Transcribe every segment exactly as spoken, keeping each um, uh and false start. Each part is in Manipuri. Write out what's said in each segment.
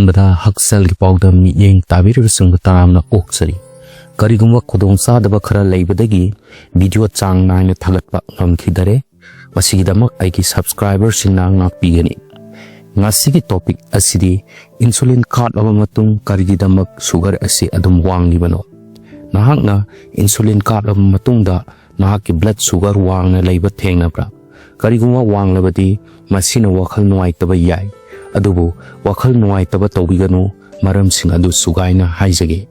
ꯕꯗ ꯍꯛꯁꯦꯜꯒꯤ ꯄꯥꯎꯗꯝ ꯃꯤꯠꯌꯦꯡ ꯇꯥꯕꯤꯔꯤꯕꯁꯤꯡꯕꯨ ꯇꯔꯥꯝꯅ ꯑꯣꯛꯆꯔꯤ꯫ ꯀꯔꯤꯒꯨꯝꯕ ꯈꯨꯗꯣꯡꯆꯥꯗꯕ ꯈꯔ ꯂꯩꯕꯗꯒꯤ ꯚꯤꯗꯤꯑꯣ ꯆꯥꯡ ꯅꯥꯏꯅ ꯊꯥꯒꯠꯄ ꯉꯝꯈꯤꯗꯔꯦ꯫ ꯃꯁꯤꯒꯤꯗꯃꯛ ꯑꯩꯒꯤ ꯁꯕꯁꯀ꯭ꯔꯥꯏꯕꯔꯁꯤꯡꯅ ꯉꯥꯛꯄꯤꯒꯅꯤ꯫ ꯉꯁꯤꯒꯤ ꯇꯣꯄꯤꯛ ꯑꯁꯤꯗꯤ ꯏꯟꯁꯨꯂꯤꯟ ꯀꯥꯞꯂꯕ ꯃꯇꯨꯡ ꯀꯔꯤꯒꯤꯗꯃꯛ ꯁꯨꯒꯔ ꯑꯁꯤ ꯑꯗꯨꯝ ꯋꯥꯡꯂꯤꯕꯅꯣ? ꯅꯍꯥꯛꯅ ꯏꯟꯁꯨꯂꯤꯟ ꯀꯥꯞꯂꯕ ꯃꯇꯨꯡꯗ ꯅꯍꯥꯛꯀꯤ ꯕ꯭ꯂꯗ ꯁꯨꯒꯔ ꯋꯥꯡꯅ ꯂꯩꯕ ꯊꯦꯡꯅꯕ꯭ꯔꯥ? ꯀꯔꯤꯒꯨꯝꯕ ꯋꯥꯡꯂꯕꯗꯤ ꯃꯁꯤꯅ ꯋꯥꯈꯜ ꯅꯨꯡꯉꯥꯏꯇꯕ ꯌꯥꯏ꯫ ꯑꯗꯨꯕꯨ ꯋꯥꯈꯜ ꯅꯨꯡꯉꯥꯏꯇꯕ ꯇꯧꯕꯤꯒꯅꯨ, ꯃꯔꯝꯁꯤꯡ ꯑꯗꯨ ꯁꯨꯒꯥꯏꯅ ꯍꯥꯏꯖꯒꯦ꯫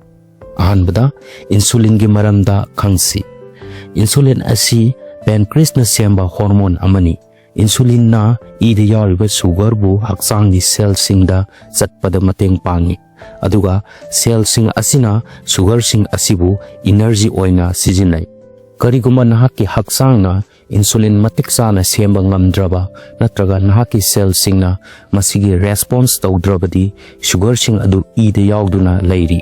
ꯑꯍꯥꯟꯕꯗ, ꯏꯟꯁꯨꯂꯤꯟꯒꯤ ꯃꯔꯝꯗ ꯈꯪꯁꯤ꯫ ꯏꯟꯁꯨꯂꯤꯟ ꯑꯁꯤ ꯄꯦꯟꯀ꯭ꯔꯤꯁꯅ ꯁꯦꯝꯕ ꯍꯣꯔꯃꯣꯟ ꯑꯃꯅꯤ꯫ ꯏꯟꯁꯨꯂꯤꯟꯅ ꯏꯗ ꯌꯥꯎꯔꯤꯕ ꯁꯨꯒꯔꯕꯨ ꯍꯛꯆꯥꯡꯒꯤ ꯁꯦꯜꯁꯤꯡꯗ ꯆꯠꯄꯗ ꯃꯇꯦꯡ ꯄꯥꯡꯏ, ꯑꯗꯨꯒ ꯁꯦꯜꯁꯤꯡ ꯑꯁꯤꯅ ꯁꯨꯒꯔꯁꯤꯡ ꯑꯁꯤꯕꯨ ꯏꯅꯔꯖꯤ ꯑꯣꯏꯅ ꯁꯤꯖꯤꯟꯅꯩ꯫ ꯀꯔꯤꯒꯨꯝꯕ ꯅꯍꯥꯛꯀꯤ ꯍꯛꯆꯥꯡꯅ ꯏꯟꯁꯨꯂꯤꯟ ꯃꯇꯤꯛ ꯆꯥꯅ ꯁꯦꯝꯕ ꯉꯝꯗ꯭ꯔꯕ ꯅꯠꯇ꯭ꯔꯒ ꯅꯍꯥꯛꯀꯤ ꯁꯦꯜꯁꯤꯡꯅ ꯃꯁꯤꯒꯤ ꯔꯦꯁꯄꯣꯟꯁ ꯇꯧꯗ꯭ꯔꯕꯗꯤ ꯁꯨꯒꯔꯁꯤꯡ ꯑꯗꯨ ꯏꯗ ꯌꯥꯎꯗꯨꯅ ꯂꯩꯔꯤ꯫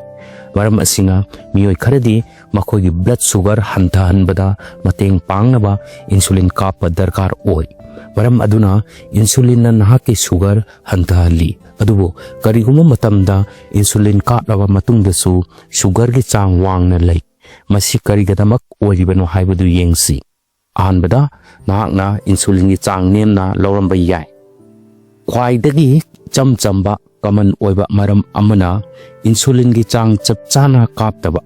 ꯃꯔꯝ ꯑꯁꯤꯅ ꯃꯤꯑꯣꯏ ꯈꯔꯗꯤ ꯃꯈꯣꯏꯒꯤ ꯕ꯭ꯂꯗ ꯁꯨꯒꯔ ꯍꯟꯊꯍꯟꯕꯗ ꯃꯇꯦꯡ ꯄꯥꯡꯅꯕ ꯏꯟꯁꯨꯂꯤꯟ ꯀꯥꯞꯄ ꯗꯔꯀꯥꯔ ꯑꯣꯏ꯫ ꯃꯔꯝ ꯑꯗꯨꯅ ꯏꯟꯁꯨꯂꯤꯟꯅ ꯅꯍꯥꯛꯀꯤ ꯁꯨꯒꯔ ꯍꯟꯊꯍꯜꯂꯤ꯫ ꯑꯗꯨꯕꯨ ꯀꯔꯤꯒꯨꯝꯕ ꯃꯇꯝꯗ ꯏꯟꯁꯨꯂꯤꯟ ꯀꯥꯞꯂꯕ ꯃꯇꯨꯡꯗꯁꯨ ꯁꯨꯒꯔꯒꯤ ꯆꯥꯡ ꯋꯥꯡꯅ ꯂꯩ꯫ ꯃꯁꯤ ꯀꯔꯤꯒꯤꯗꯃꯛ ꯑꯣꯏꯔꯤꯕꯅꯣ ꯍꯥꯏꯕꯗꯨ ꯌꯦꯡꯁꯤ꯫ ꯑꯍꯥꯟꯕꯗ, ꯅꯍꯥꯛꯅ ꯏꯟꯁꯨꯂꯤꯟꯒꯤ ꯆꯥꯡ ꯅꯦꯝꯅ ꯂꯧꯔꯝꯕ ꯌꯥꯏ꯫ ꯈ꯭ꯋꯥꯏꯗꯒꯤ ꯏꯆꯝ ꯆꯝꯕ, ꯀꯃꯟ ꯑꯣꯏꯕ ꯃꯔꯝ ꯑꯃꯅ ꯏꯟꯁꯨꯂꯤꯟꯒꯤ ꯆꯥꯡ ꯆꯞ ꯆꯥꯅ ꯀꯥꯞꯇꯕ꯫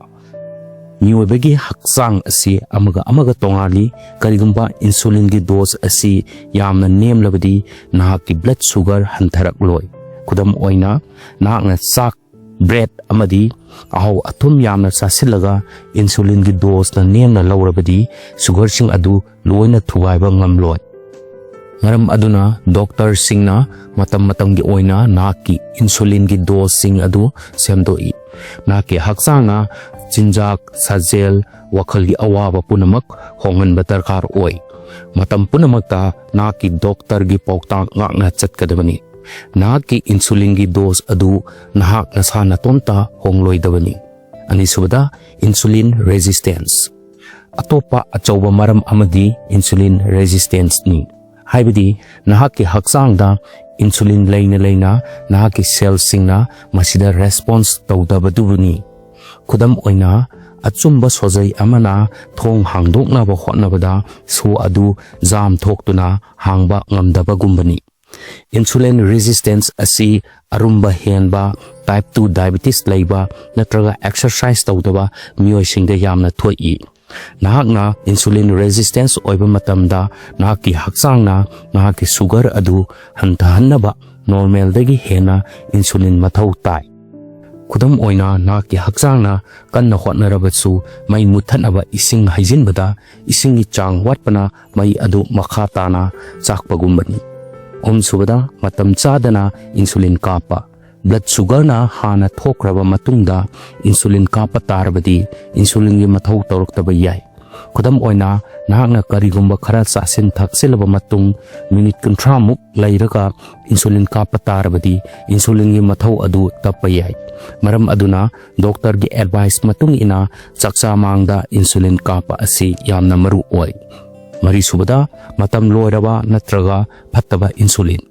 ꯃꯤꯑꯣꯏꯕꯒꯤ ꯍꯛꯆꯥꯡ ꯑꯁꯤ ꯑꯃꯒ ꯑꯃꯒ ꯇꯣꯉꯥꯜꯂꯤ꯫ ꯀꯔꯤꯒꯨꯝꯕ ꯏꯟꯁꯨꯂꯤꯟꯒꯤ ꯗꯣꯁ ꯑꯁꯤ ꯌꯥꯝꯅ ꯅꯦꯝꯂꯕꯗꯤ ꯅꯍꯥꯛꯀꯤ ꯕ꯭ꯂꯗ ꯁꯨꯒꯔ ꯍꯟꯊꯔꯛꯂꯣꯏ꯫ ꯈꯨꯗꯝ ꯑꯣꯏꯅ, ꯅꯍꯥꯛꯅ ꯆꯥꯛ, ꯕ꯭ꯔꯦꯗ ꯑꯃꯗꯤ ꯑꯍꯥꯎ ꯑꯊꯨꯝ ꯌꯥꯝꯅ ꯆꯥꯁꯤꯜꯂꯒ ꯏꯟꯁꯨꯂꯤꯟꯒꯤ ꯗꯣꯁꯅ ꯅꯦꯝꯅ ꯂꯧꯔꯕꯗꯤ ꯁꯨꯒꯔꯁꯤꯡ ꯑꯗꯨ ꯂꯣꯏꯅ ꯊꯨꯒꯥꯏꯕ ꯉꯝꯂꯣꯏ꯫ ꯃꯔꯝ ꯑꯗꯨꯅ ꯗꯣꯛꯇꯔꯁꯤꯡꯅ ꯃꯇꯝ ꯃꯇꯝꯒꯤ ꯑꯣꯏꯅ ꯅꯍꯥꯛꯀꯤ ꯏꯟꯁꯨꯂꯤꯟꯒꯤ ꯗꯣꯁꯁꯤꯡ ꯑꯗꯨ ꯁꯦꯝꯗꯣꯛꯏ꯫ ꯅꯍꯥꯛꯀꯤ ꯍꯛꯆꯥꯡꯅ ꯆꯤꯟꯖꯥꯛ, ꯁꯥꯖꯦꯜ, ꯋꯥꯈꯜꯒꯤ ꯑꯋꯥꯕ ꯄꯨꯝꯅꯃꯛ ꯍꯣꯡꯍꯟꯕ ꯗꯔꯀꯥꯔ ꯑꯣꯏ꯫ ꯃꯇꯝ ꯄꯨꯝꯅꯃꯛꯇ ꯅꯍꯥꯛꯀꯤ ꯗꯣꯛꯇꯔꯒꯤ ꯄꯥꯎꯇꯥꯛ ꯉꯥꯛꯅ ꯆꯠꯀꯗꯕꯅꯤ꯫ ꯅꯍꯥꯛꯀꯤ ꯏꯟꯁꯨꯂꯤꯟꯒꯤ ꯗꯣꯁ ꯑꯗꯨ ꯅꯍꯥꯛ ꯅꯁꯥ ꯅꯇꯣꯝꯇ ꯍꯣꯡꯂꯣꯏꯗꯕꯅꯤ꯫ ꯑꯅꯤꯁꯨꯕꯗ, ꯏꯟꯁꯨꯂꯤꯟ ꯔꯦꯖꯤꯁꯇꯦꯟꯁ꯫ ꯑꯇꯣꯞꯄ ꯑꯆꯧꯕ ꯃꯔꯝ ꯑꯃꯗꯤ ꯏꯟꯁꯨꯂꯤꯟ ꯔꯦꯖꯤꯁꯇꯦꯟꯁꯅꯤ, ꯍꯥꯏꯕꯗꯤ ꯅꯍꯥꯛꯀꯤ ꯍꯛꯆꯥꯡꯗ insulin ꯂꯩꯅ ꯂꯩꯅ ꯅꯍꯥꯛꯀꯤ cellꯁꯤꯡꯅ ꯃꯁꯤꯗ response ꯇꯧꯗꯕꯗꯨꯕꯨꯅꯤ꯫ ꯈꯨꯗꯝ ꯑꯣꯏꯅ, ꯑꯆꯨꯝꯕ ꯁꯣꯖꯩ ꯑꯃꯅ ꯊꯣꯡ ꯍꯥꯡꯗꯣꯛꯅꯕ ꯍꯣꯠꯅꯕꯗ ꯁꯣ ꯑꯗꯨ jam ꯊꯣꯛꯇꯨꯅ ꯍꯥꯡꯕ ꯉꯝꯗꯕꯒꯨꯝꯕꯅꯤ꯫ Insulin resistance ꯑꯁꯤ ꯑꯔꯨꯝꯕ ꯍꯦꯟꯕ, type two diabetes ꯂꯩꯕ ꯅꯠꯇ꯭ꯔꯒ exercise ꯇꯧꯗꯕ ꯃꯤꯑꯣꯏꯁꯤꯡꯗ ꯌꯥꯝꯅ ꯊꯣꯛꯏ꯫ ꯅꯍꯥꯛꯅ insulin resistance ꯑꯣꯏꯕ ꯃꯇꯝꯗ ꯅꯍꯥꯛꯀꯤ ꯍꯛꯆꯥꯡꯅ ꯅꯍꯥꯛꯀꯤ sugar ꯑꯗꯨ ꯍꯟꯊꯍꯟꯅꯕ normalꯗꯒꯤ ꯍꯦꯟꯅ insulin ꯃꯊꯧ ꯇꯥꯏ꯫ ꯈꯨꯗꯝ ꯑꯣꯏꯅ, ꯅꯍꯥꯛꯀꯤ ꯍꯛꯆꯥꯡꯅ ꯀꯟꯅ ꯍꯣꯠꯅꯔꯕꯁꯨ ꯃꯩ ꯃꯨꯠꯊꯠꯅꯕ ꯏꯁꯤꯡ ꯍꯩꯖꯤꯟꯕꯗ ꯏꯁꯤꯡꯒꯤ ꯆꯥꯡ ꯋꯥꯠꯄꯅ ꯃꯩ ꯑꯗꯨ ꯃꯈꯥ ꯇꯥꯅ ꯆꯥꯛꯄꯒꯨꯝꯕꯅꯤ꯫ ꯑꯍꯨꯝꯁꯨꯕꯗ, ꯃꯇꯝ ꯆꯥꯗꯅ insulin ꯀꯥꯞꯄ꯫ Blood sugarꯅ ꯍꯥꯟꯅ ꯊꯣꯛꯈ꯭ꯔꯕ ꯃꯇꯨꯡꯗ insulin ꯀꯥꯞꯄ ꯇꯥꯔꯕꯗꯤ insulinꯒꯤ ꯃꯊꯧ ꯇꯧꯔꯛꯇꯕ ꯌꯥꯏ꯫ ꯈꯨꯗꯝ ꯑꯣꯏꯅ, ꯅꯍꯥꯛꯅ ꯀꯔꯤꯒꯨꯝꯕ ꯈꯔ ꯆꯥꯁꯤꯟ ꯊꯛꯆꯤꯜꯂꯕ ꯃꯇꯨꯡ minute ꯀꯨꯟꯊ꯭ꯔꯥꯃꯨꯛ ꯂꯩꯔꯒ insulin ꯀꯥꯞꯄ ꯇꯥꯔꯕꯗꯤ insulinꯒꯤ ꯃꯊꯧ ꯑꯗꯨ ꯇꯞꯄ ꯌꯥꯏ꯫ ꯃꯔꯝ ꯑꯗꯨꯅ doctorꯒꯤ advice ꯃꯇꯨꯡ ꯏꯟꯅ ꯆꯥꯛꯆꯥ ꯃꯥꯡꯗ insulin ꯀꯥꯞꯄ ꯑꯁꯤ ꯌꯥꯝꯅ ꯃꯔꯨ ꯑꯣꯏ꯫ ꯃꯔꯤꯁꯨꯕꯗ, ꯃꯇꯝ ꯂꯣꯏꯔꯕ ꯅꯠꯇ꯭ꯔꯒ ꯐꯠꯇꯕ insulin꯫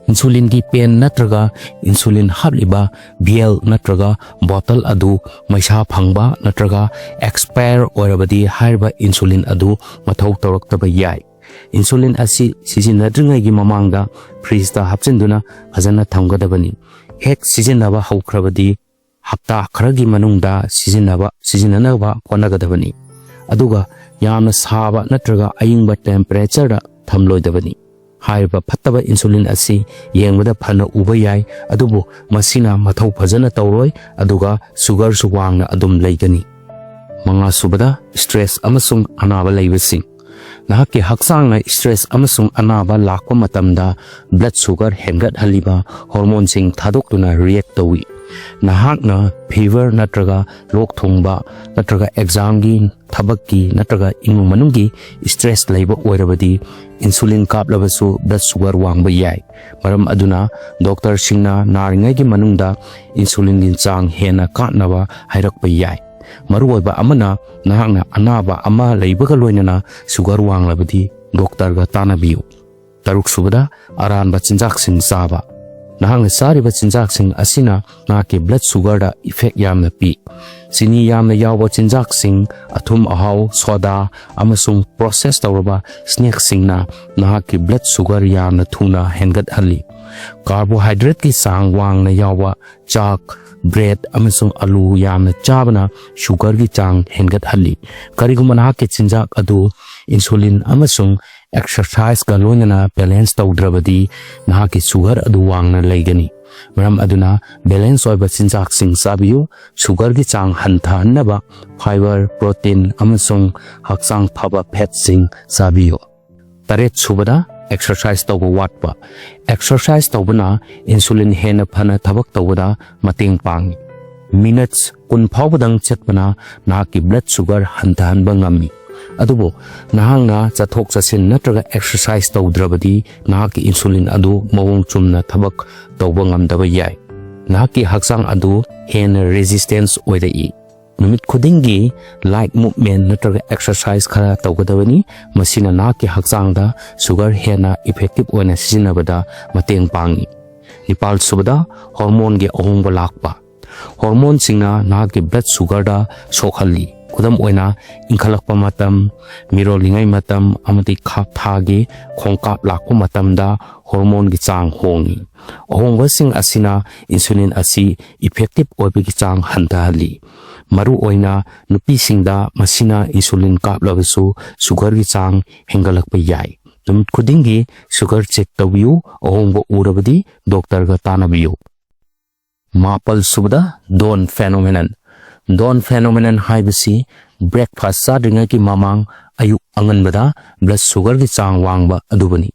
Insulinꯒꯤ pen ꯅꯠꯇ꯭ꯔꯒ insulin ꯍꯥꯞꯂꯤꯕ vial ꯅꯠꯇ꯭ꯔꯒ bottle ꯑꯗꯨ ꯃꯩꯁꯥ ꯐꯪꯕ ꯅꯠꯇ꯭ꯔꯒ expire ꯑꯣꯏꯔꯕꯗꯤ ꯍꯥꯏꯔꯤꯕ insulin ꯑꯗꯨ ꯃꯊꯧ ꯇꯧꯔꯛꯇꯕ ꯌꯥꯏ꯫ Insulin ꯑꯁꯤ ꯁꯤꯖꯤꯟꯅꯗ꯭ꯔꯤꯉꯩꯒꯤ ꯃꯃꯥꯡꯗ fridgeꯇ ꯍꯥꯞꯆꯤꯟꯗꯨꯅ ꯐꯖꯅ ꯊꯝꯒꯗꯕꯅꯤ꯫ ꯍꯦꯛ ꯁꯤꯖꯤꯟꯅꯕ ꯍꯧꯈ꯭ꯔꯕꯗꯤ ꯍꯞꯇꯥ ꯈꯔꯒꯤ ꯃꯅꯨꯡꯗ ꯁꯤꯖꯤꯟꯅꯕ, ꯁꯤꯖꯤꯟꯅꯅꯕ ꯍꯣꯠꯅꯒꯗꯕꯅꯤ꯫ ꯑꯗꯨꯒ ꯌꯥꯝꯅ ꯁꯥꯕ ꯅꯠꯇ꯭ꯔꯒ ꯑꯏꯪꯕ temperatureꯗ ꯊꯝꯂꯣꯏꯗꯕꯅꯤ꯫ ꯍꯥꯏꯔꯤꯕ ꯐꯠꯇꯕ insulin ꯑꯁꯤ ꯌꯦꯡꯕꯗ ꯐꯅ ꯎꯕ ꯌꯥꯏ, ꯑꯗꯨꯕꯨ ꯃꯁꯤꯅ ꯃꯊꯧ ꯐꯖꯅ ꯇꯧꯔꯣꯏ, ꯑꯗꯨꯒ sugarꯁꯨ ꯋꯥꯡꯅ ꯑꯗꯨꯝ ꯂꯩꯒꯅꯤ꯫ ꯃꯉꯥꯁꯨꯕꯗ, stress ꯑꯃꯁꯨꯡ ꯑꯅꯥꯕ ꯂꯩꯕꯁꯤꯡ꯫ ꯅꯍꯥꯛꯀꯤ ꯍꯛꯆꯥꯡꯅ stress ꯑꯃꯁꯨꯡ ꯑꯅꯥꯕ ꯂꯥꯛꯄ ꯃꯇꯝꯗ blood sugar ꯍꯦꯟꯒꯠꯍꯜꯂꯤꯕ hormoneꯁꯤꯡ ꯊꯥꯗꯣꯛꯇꯨꯅ react ꯇꯧꯏ꯫ ꯅꯍꯥꯛꯅ fever ꯅꯠꯇ꯭ꯔꯒ ꯂꯣꯛ ꯊꯨꯡꯕ ꯅꯠꯇ꯭ꯔꯒ examꯒꯤ, ꯊꯕꯛꯀꯤ ꯅꯠꯇ꯭ꯔꯒ ꯏꯃꯨꯡ ꯃꯅꯨꯡꯒꯤ stress ꯂꯩꯕ ꯑꯣꯏꯔꯕꯗꯤ insulin ꯀꯥꯞꯂꯕꯁꯨ blood sugar ꯋꯥꯡꯕ ꯌꯥꯏ꯫ ꯃꯔꯝ ꯑꯗꯨꯅ doctorꯁꯤꯡꯅ ꯅꯥꯔꯤꯉꯩꯒꯤ ꯃꯅꯨꯡꯗ insulinꯒꯤ ꯆꯥꯡ ꯍꯦꯟꯅ ꯀꯥꯞꯅꯕ ꯍꯥꯏꯔꯛꯄ ꯌꯥꯏ꯫ ꯃꯔꯨꯑꯣꯏꯕ ꯑꯃꯅ, ꯅꯍꯥꯛꯅ ꯑꯅꯥꯕ ꯑꯃ ꯂꯩꯕꯒ ꯂꯣꯏꯅꯅ sugar ꯋꯥꯡꯂꯕꯗꯤ doctorꯒ ꯇꯥꯟꯅꯕꯤꯌꯨ꯫ ꯇꯔꯨꯛꯁꯨꯕꯗ, ꯑꯔꯥꯟꯕ ꯆꯤꯟꯖꯥꯛꯁꯤꯡ ꯆꯥꯕ꯫ ꯅꯍꯥꯛꯅ ꯆꯥꯔꯤꯕ ꯆꯤꯟꯖꯥꯛꯁꯤꯡ ꯑꯁꯤꯅ ꯅꯍꯥꯛꯀꯤ blood sugarꯗ effect ꯌꯥꯝꯅ ꯄꯤ꯫ ꯆꯤꯅꯤ ꯌꯥꯝꯅ ꯌꯥꯎꯕ ꯆꯤꯟꯖꯥꯛꯁꯤꯡ, ꯑꯊꯨꯝ ꯑꯍꯥꯎ, soda ꯑꯃꯁꯨꯡ process ꯇꯧꯔꯕ snackꯁꯤꯡꯅ ꯅꯍꯥꯛꯀꯤ blood sugar ꯌꯥꯝꯅ ꯊꯨꯅ ꯍꯦꯟꯒꯠꯍꯜꯂꯤ꯫ Carbohydrateꯀꯤ ꯆꯥꯡ ꯋꯥꯡꯅ ꯌꯥꯎꯕ ꯆꯥꯛ, bread ꯑꯃꯁꯨꯡ ꯑꯂꯨ ꯌꯥꯝꯅ ꯆꯥꯕꯅ sugarꯒꯤ ꯆꯥꯡ ꯍꯦꯟꯒꯠꯍꯜꯂꯤ꯫ ꯀꯔꯤꯒꯨꯝꯕ ꯅꯍꯥꯛꯀꯤ ꯆꯤꯟꯖꯥꯛ ꯑꯗꯨ insulin ꯑꯃꯁꯨꯡ exerciseꯀ ꯂꯣꯏꯅꯅ balance ꯇꯧꯗ꯭ꯔꯕꯗꯤ, ꯅꯍꯥꯛꯀꯤ sugar ꯑꯗꯨ ꯋꯥꯡꯅ ꯂꯩꯒꯅꯤ꯫ ꯃꯔꯝ ꯑꯗꯨꯅ, balance ꯑꯣꯏꯕ ꯆꯤꯟꯖꯥꯛꯁꯤꯡ ꯆꯥꯕꯤꯌꯨ꯫ Sugarꯒꯤ ꯆꯥꯡ ꯍꯟꯊꯍꯟꯅꯕ fiber, protein ꯑꯃꯁꯨꯡ ꯍꯛꯆꯥꯡ ꯐꯕ fatꯁꯤꯡ ꯆꯥꯕꯤꯌꯨ꯫ ꯇꯔꯦꯠꯁꯨꯕꯗ, exercise ꯇꯧꯕ ꯋꯥꯠꯄ꯫ Exercise ꯇꯧꯕꯅ insulin ꯍꯦꯟꯅ ꯐꯅ ꯊꯕꯛ ꯇꯧꯕꯗ ꯃꯇꯦꯡ ꯄꯥꯡꯏ꯫ Minutes ꯀꯨꯟ ꯐꯥꯎꯕꯗꯪ ꯆꯠꯄꯅ ꯅꯍꯥꯛꯀꯤ blood sugar ꯍꯟꯊꯍꯟꯕ ꯉꯝꯃꯤ꯫ ꯑꯗꯨꯕꯨ ꯅꯍꯥꯛꯅ ꯆꯠꯊꯣꯛ ꯆꯠꯁꯤꯟ ꯅꯠꯇ꯭ꯔꯒ exercise ꯇꯧꯗ꯭ꯔꯕꯗꯤ, ꯅꯍꯥꯛꯀꯤ insulin ꯑꯗꯨ ꯃꯑꯣꯡ ꯆꯨꯝꯅ ꯊꯕꯛ ꯇꯧꯕ ꯉꯝꯗꯕ ꯌꯥꯏ꯫ ꯅꯍꯥꯛꯀꯤ ꯍꯛꯆꯥꯡ ꯑꯗꯨ ꯍꯦꯟꯅ resistance ꯑꯣꯏꯔꯛꯏ꯫ ꯅꯨꯃꯤꯠ ꯈꯨꯗꯤꯡꯒꯤ light movement ꯅꯠꯇ꯭ꯔꯒ exercise ꯈꯔ ꯇꯧꯒꯗꯕꯅꯤ꯫ ꯃꯁꯤꯅ ꯅꯍꯥꯛꯀꯤ ꯍꯛꯆꯥꯡꯗ sugar ꯍꯦꯟꯅ effective ꯑꯣꯏꯅ ꯁꯤꯖꯤꯟꯅꯕꯗ ꯃꯇꯦꯡ ꯄꯥꯡꯏ꯫ ꯅꯤꯄꯥꯜꯁꯨꯕꯗ, hormoneꯒꯤ ꯑꯍꯣꯡꯕ ꯂꯥꯛꯄ꯫ Hormoneꯁꯤꯡꯅ ꯅꯍꯥꯛꯀꯤ blood sugarꯗ ꯁꯣꯛꯍꯜꯂꯤ꯫ ꯈꯨꯗꯝ ꯑꯣꯏꯅ, ꯏꯟꯈꯠꯂꯛꯄ ꯃꯇꯝ, ꯃꯤꯔꯣꯜꯂꯤꯉꯩ ꯃꯇꯝ, ꯑꯃꯗꯤ ꯈꯥ-, ꯊꯥꯒꯤ ꯈꯣꯡꯀꯥꯞ ꯂꯥꯛꯄ ꯃꯇꯝꯗ hormoneꯒꯤ ꯆꯥꯡ ꯍꯣꯡꯏ꯫ ꯑꯍꯣꯡꯕꯁꯤꯡ ꯑꯁꯤꯅ insulin ꯑꯁꯤ effective ꯑꯣꯏꯕꯒꯤ ꯆꯥꯡ ꯍꯟꯊꯍꯜꯂꯤ꯫ ꯃꯔꯨꯑꯣꯏꯅ ꯅꯨꯄꯤꯁꯤꯡꯗ ꯃꯁꯤꯅ insulin ꯀꯥꯞꯂꯕꯁꯨ sugarꯒꯤ ꯆꯥꯡ ꯍꯦꯟꯒꯠꯂꯛꯄ ꯌꯥꯏ꯫ ꯅꯨꯃꯤꯠ ꯈꯨꯗꯤꯡꯒꯤ sugar check ꯇꯧꯕꯤꯌꯨ꯫ ꯑꯍꯣꯡꯕ ꯎꯔꯕꯗꯤ doctorꯒ ꯇꯥꯟꯅꯕꯤꯌꯨ꯫ ꯃꯥꯄꯜꯁꯨꯕꯗ, dawn phenomenon꯫ Dawn phenomenon ꯍꯥꯏꯕꯁꯤ breakfast ꯆꯥꯗ꯭ꯔꯤꯉꯩꯒꯤ ꯃꯃꯥꯡ ꯑꯌꯨꯛ ꯑꯉꯟꯕꯗ blood sugarꯒꯤ ꯆꯥꯡ ꯋꯥꯡꯕ ꯑꯗꯨꯕꯨꯅꯤ꯫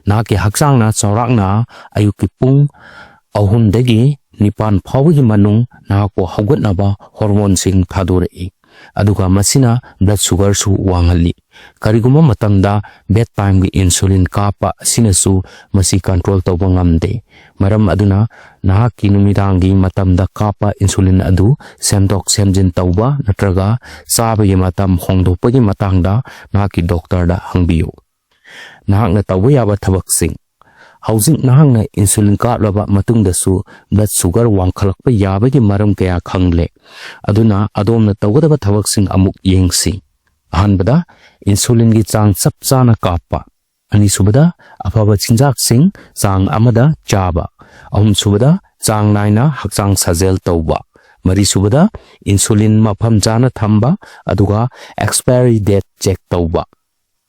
ꯅꯍꯥꯛꯀꯤ ꯍꯛꯆꯥꯡꯅ ꯆꯥꯎꯔꯥꯛꯅ ꯑꯌꯨꯛꯀꯤ ꯄꯨꯡ ꯑꯍꯨꯝꯗꯒꯤ ꯅꯤꯄꯥꯟ ꯐꯥꯎꯕꯒꯤ ꯃꯅꯨꯡ ꯅꯍꯥꯛꯄꯨ ꯍꯧꯒꯠꯅꯕ hormoneꯁꯤꯡ ꯊꯥꯗꯣꯔꯛꯏ, ꯑꯗꯨꯒ ꯃꯁꯤꯅ blood sugarꯁꯨ ꯋꯥꯡꯍꯜꯂꯤ꯫ ꯀꯔꯤꯒꯨꯝꯕ ꯃꯇꯝꯗ bedtimeꯒꯤ insulin ꯀꯥꯞꯄ ꯑꯁꯤꯅꯁꯨ ꯃꯁꯤ control ꯇꯧꯕ ꯉꯝꯗꯦ꯫ ꯃꯔꯝ ꯑꯗꯨꯅ, ꯅꯍꯥꯛꯀꯤ ꯅꯨꯃꯤꯗꯥꯡꯒꯤ ꯃꯇꯝꯗ ꯀꯥꯞꯄ insulin ꯑꯗꯨ ꯁꯦꯝꯗꯣꯛ ꯁꯦꯝꯖꯤꯟ ꯇꯧꯕ ꯅꯠꯇ꯭ꯔꯒ ꯆꯥꯕꯒꯤ ꯃꯇꯝ ꯍꯣꯡꯗꯣꯛꯄꯒꯤ ꯃꯇꯥꯡꯗ ꯅꯍꯥꯛꯀꯤ doctorꯗ ꯍꯪꯕꯤꯌꯨ꯫ ꯅꯍꯥꯛꯅ ꯇꯧꯕ ꯌꯥꯕ ꯊꯕꯛꯁꯤꯡ꯫ ꯍꯧꯖꯤꯛ ꯅꯍꯥꯛꯅ insulin ꯀꯥꯞꯂꯕ ꯃꯇꯨꯡꯗꯁꯨ blood sugar ꯋꯥꯡꯈꯠꯂꯛꯄ ꯌꯥꯕꯒꯤ ꯃꯔꯝ ꯀꯌꯥ ꯈꯪꯂꯦ꯫ ꯑꯗꯨꯅ ꯑꯗꯣꯝꯅ ꯇꯧꯒꯗꯕ ꯊꯕꯛꯁꯤꯡ ꯑꯃꯨꯛ ꯌꯦꯡꯁꯤ꯫ ꯑꯍꯥꯟꯕꯗ, insulin ꯒꯤ ꯆꯥꯡ ꯆꯞ ꯆꯥꯅ ꯀꯥꯞꯄ꯫ ꯑꯅꯤꯁꯨꯕꯗ, ꯑꯐꯕ ꯆꯤꯟꯖꯥꯛꯁꯤꯡ ꯆꯥꯡ ꯑꯃꯗ ꯆꯥꯕ꯫ ꯑꯍꯨꯝꯁꯨꯕꯗ, ꯆꯥꯡ ꯅꯥꯏꯅ ꯍꯛꯆꯥꯡ ꯁꯥꯖꯦꯜ ꯇꯧꯕ꯫ ꯃꯔꯤꯁꯨꯕꯗ, insulin ꯃꯐꯝ ꯆꯥꯅ ꯊꯝꯕ, ꯑꯗꯨꯒ expiry date check ꯇꯧꯕ꯫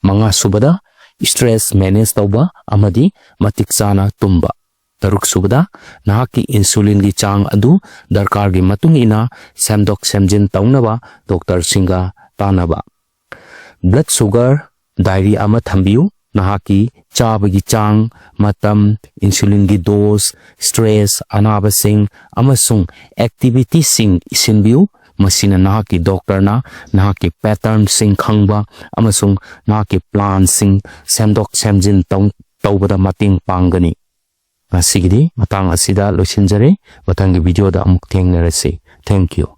ꯃꯉꯥꯁꯨꯕꯗ, stress manage ꯇꯧꯕ ꯑꯃꯗꯤ ꯃꯇꯤꯛ ꯆꯥꯅ ꯇꯨꯝꯕ꯫ ꯇꯔꯨꯛꯁꯨꯕꯗ, ꯅꯍꯥꯛꯀꯤ insulin ꯒꯤ ꯆꯥꯡ ꯑꯗꯨ ꯗꯔꯀꯥꯔꯒꯤ ꯃꯇꯨꯡ ꯏꯟꯅ ꯁꯦꯝꯗꯣꯛ ꯁꯦꯝꯖꯤꯟ ꯇꯧꯅꯕ doctor ꯁꯤꯡꯒ ꯇꯥꯟꯅꯕ꯫ Blood sugar diary ꯑꯃ ꯊꯝꯕꯤꯌꯨ꯫ ꯅꯍꯥꯛꯀꯤ ꯆꯥꯕꯒꯤ ꯆꯥꯡ, ꯃꯇꯝ, insulin ꯒꯤ dose, stress, ꯑꯅꯥꯕꯁꯤꯡ, ꯑꯃꯁꯨꯡ activity ꯁꯤꯡ ꯏꯁꯤꯟꯕꯤꯌꯨ꯫ ꯃꯁꯤꯅ ꯅꯍꯥꯛꯀꯤ doctor ꯅ ꯅꯍꯥꯛꯀꯤ pattern ꯁꯤꯡ ꯈꯪꯕ ꯑꯃꯁꯨꯡ ꯅꯍꯥꯛꯀꯤ plan ꯁꯤꯡ ꯁꯦꯝꯗꯣꯛ ꯁꯦꯝꯖꯤꯟ ꯇꯧ-, ꯇꯧꯕꯗ ꯃꯇꯦꯡ ꯄꯥꯡꯒꯅꯤ꯫ ꯉꯁꯤꯒꯤꯗꯤ ꯃꯇꯥꯡ ꯑꯁꯤꯗ ꯂꯣꯏꯁꯤꯟꯖꯔꯦ꯫ ꯃꯊꯪꯒꯤ video ꯗ ꯑꯃꯨꯛ ꯊꯦꯡꯅꯔꯁꯤ꯫ Thank you꯫